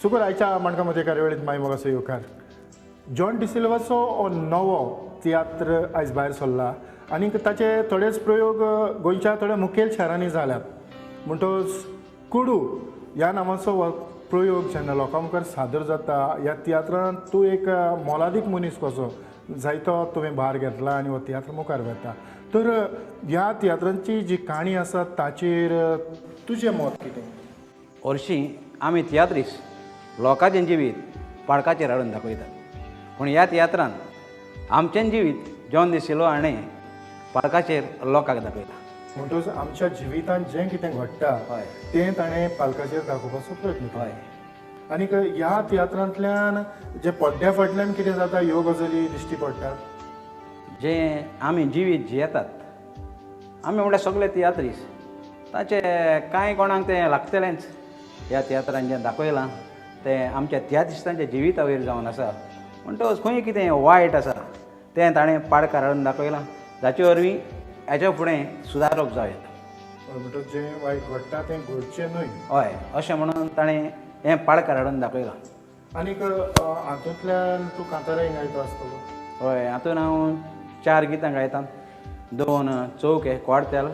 सुकूर आयच्या माणका मदीं कार्यावळींत माय मोगाचो येवकार. जॉन डिसिल्वाचो हो नवो तियात्र आयज भायर सरला आनी ताचे थोडेच प्रयोग गोंयच्या थोड्या मुखेल शारांनी जाल्यात. म्हणटकच कुडू ह्या नांवाचो हो प्रयोग जेन्ना लोकां मुखार सादर जाता, ह्या तियात्रांत तूं एक मोलादीक मनीस कसो जायतो तुवें भार घेतला आनी हो तियात्र मुखार वता. तर ह्या तियात्रांची जी काणी आसा ताचेर तुजें मत कितें? हरशीं आमी तियात्रिस्ट लोकांचें जिवीत पाडकाचेर हाडून दाखयतात, पूण ह्या तियात्रान आमचें जिवीत जॉन डिसिल्वा हाणें पाडकाचेर लोकांक दाखयता. म्हणटकच आमच्या जिवितांत जें कितें घडटा तें ताणें पालकाचेर दाखोवपाचो प्रयत्न केला. आनीक ह्या तियात्रांतल्यान जे पड्ड्या फाटल्यान कितें जाता ह्यो गजाली दिश्टी पडटात. जें आमी जिवीत जियेतात आमी म्हणल्यार सगळे तियात्रिस्ट, ताचे कांय कोणाक तें लागतलेंच. ह्या तियात्रान जें दाखयलां तें आमच्या तियात्रिस्तांच्या जिविता वयर जावन आसा. म्हणटकच खंय कितें वायट आसा तें ताणें पाडकार हाडून दाखयलां, जाचे वरवीं हाच्या फुडें सुदारप जावं येता. म्हणटकच जें वायट घडटा तें घडचें न्हय, हय, अशें म्हणून ताणें हें पाडकार हाडून दाखयलां. आनीक हातूंतल्यान तूं कांताराय गायता आसतलो? हय, हातून हांव 4 गितां गायता, 2 चौके क्वार्तेल,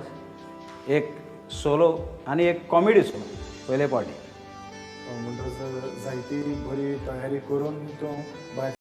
एक सोलो आनी एक कॉमेडी सोलो पयले पावटी. म्हणटकच जायती बरी तयारी करून तूं भायर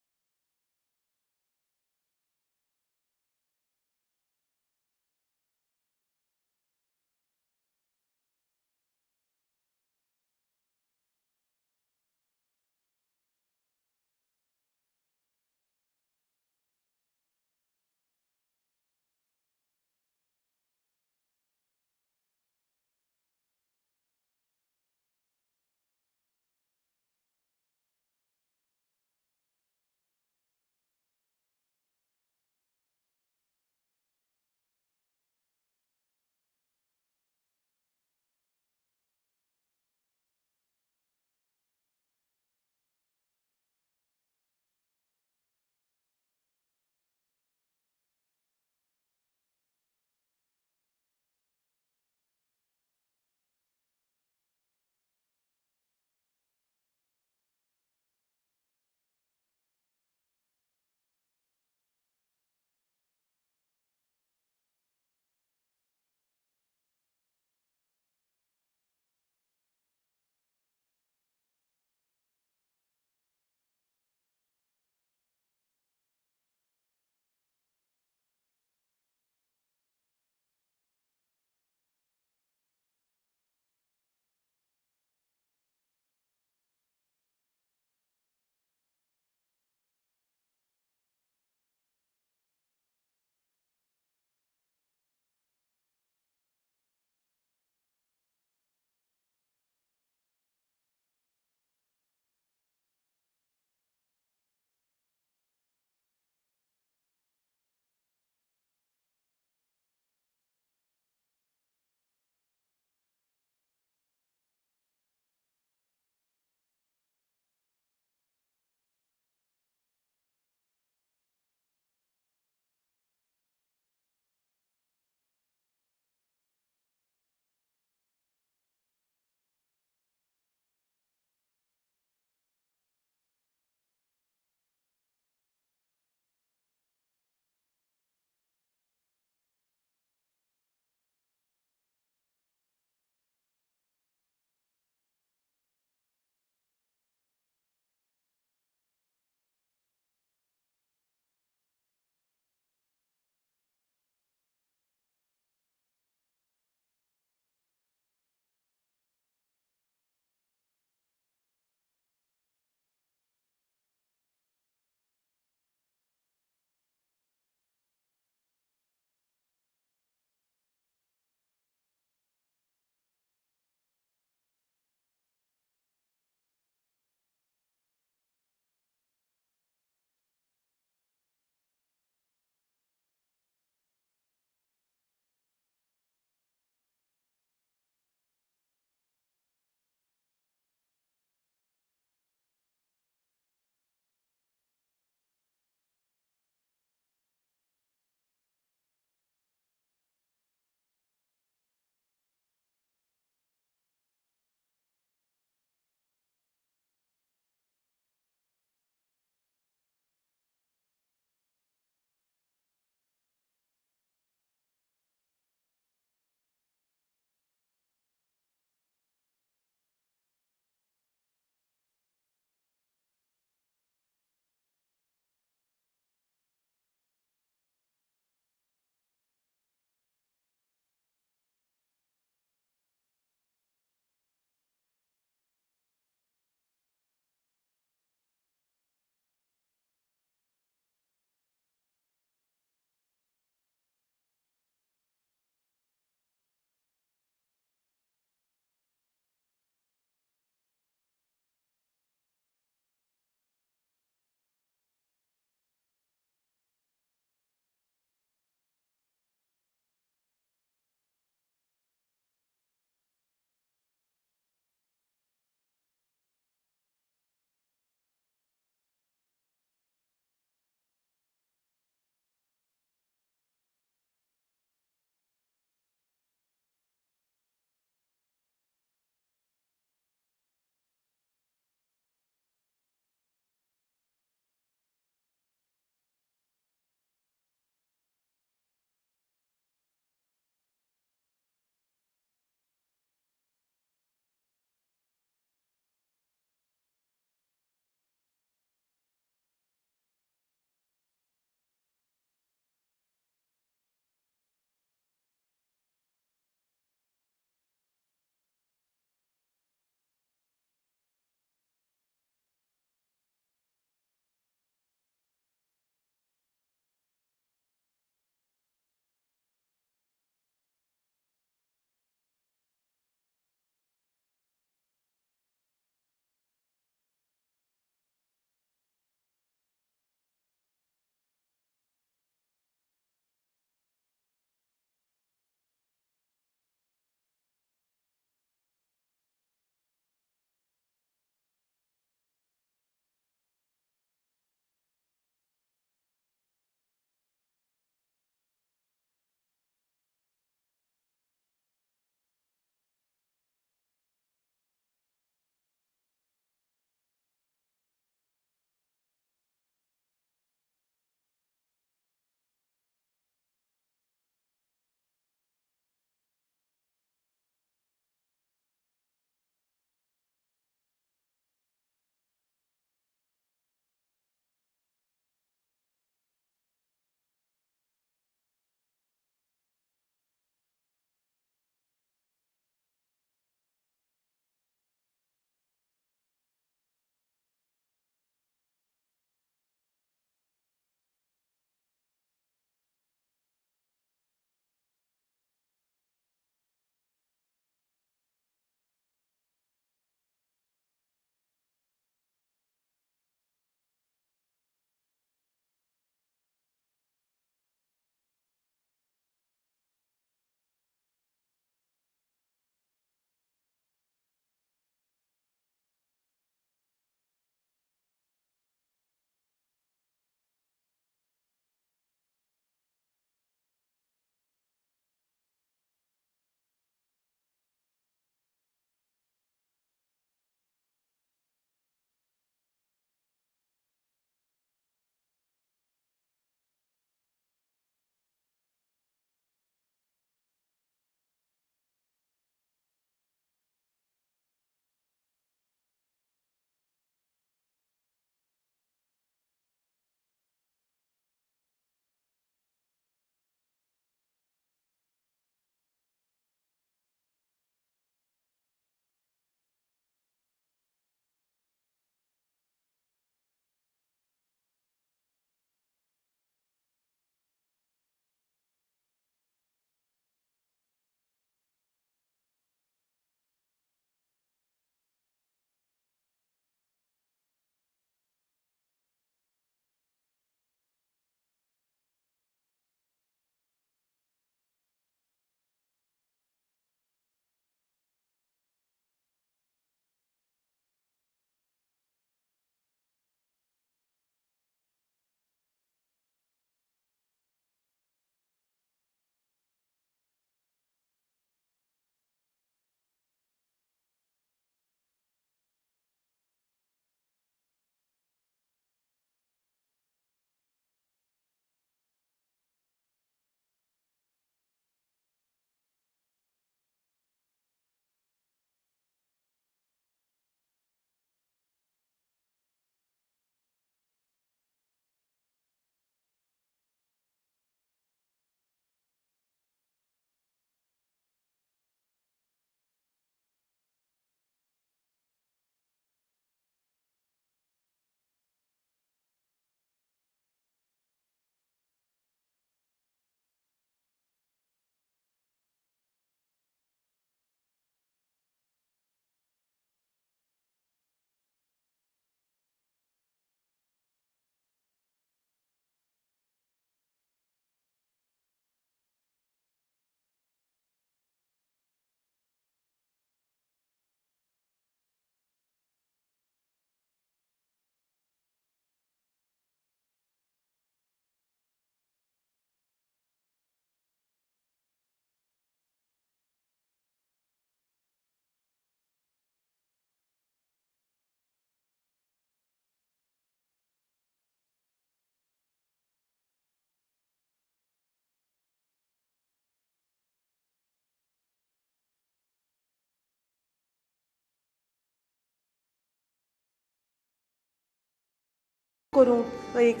करूंक एक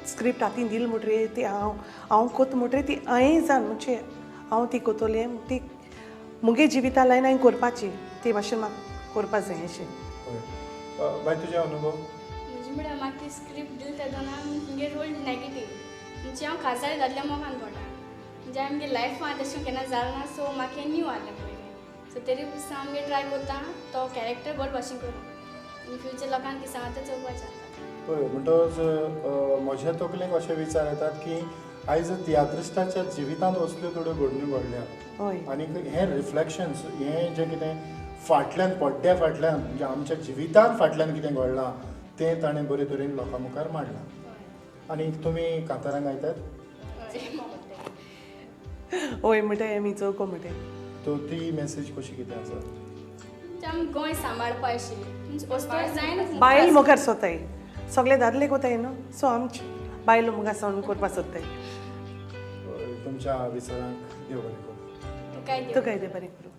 स्क्रिप्ट हातीन दिल म्हणटरी ती हांव हांव कोत म्हणटरी ती हांवें जाण म्हणजे हांव ती कोतोलें ती मुगे जिविता लायन हांवें करपाची ती भाशेन म्हाका करपा जाय अशें. बाय तुजे अनुभव? म्हणजे म्हळ्यार म्हाका ती स्क्रिप्ट दिली तेदोना मुगे रोल नेगेटीव म्हणजे हांव काजार जाल्ल्या मोगान पडटा म्हणजे हांवें मुगे लायफान तशें केन्ना जालें ना सो म्हाका हें न्यू आहलें पयलीं सो तरी सुद्दां आमगे ट्राय करता तो कॅरेक्टर बरे भाशेन करूं इन फ्युचर लोकांक कितें सांगता चोवपाचें आतां. हय म्हणटकच म्हज्या तकलेक अशे विचार येतात की आयज तियात्रिस्टाच्या जिवितांत असल्यो थोड्यो घडण्यो घडल्यात आनी हे रिफ्लेक्शन्स हें जें कितें फाटल्यान पड्ड्या फाटल्यान म्हणजे आमच्या जिवितांत फाटल्यान कितें घडलां तें ताणें बरे तरेन लोकां मुखार मांडलां. आनी तुमी कांतारां गायतात? हय म्हणटा आमी चवको म्हणटा. तो ती मॅसेज कशी कितें आसा? आमी गोंय सांबाळपा अशी बायल मुखार सोताय सगळे दादले कोताय न्हू सो आमचे बायलो मुखार सावन करपा सोदताय. तुमच्या विचारांक देव बरें करूं. तुकाय देव बरें करूं.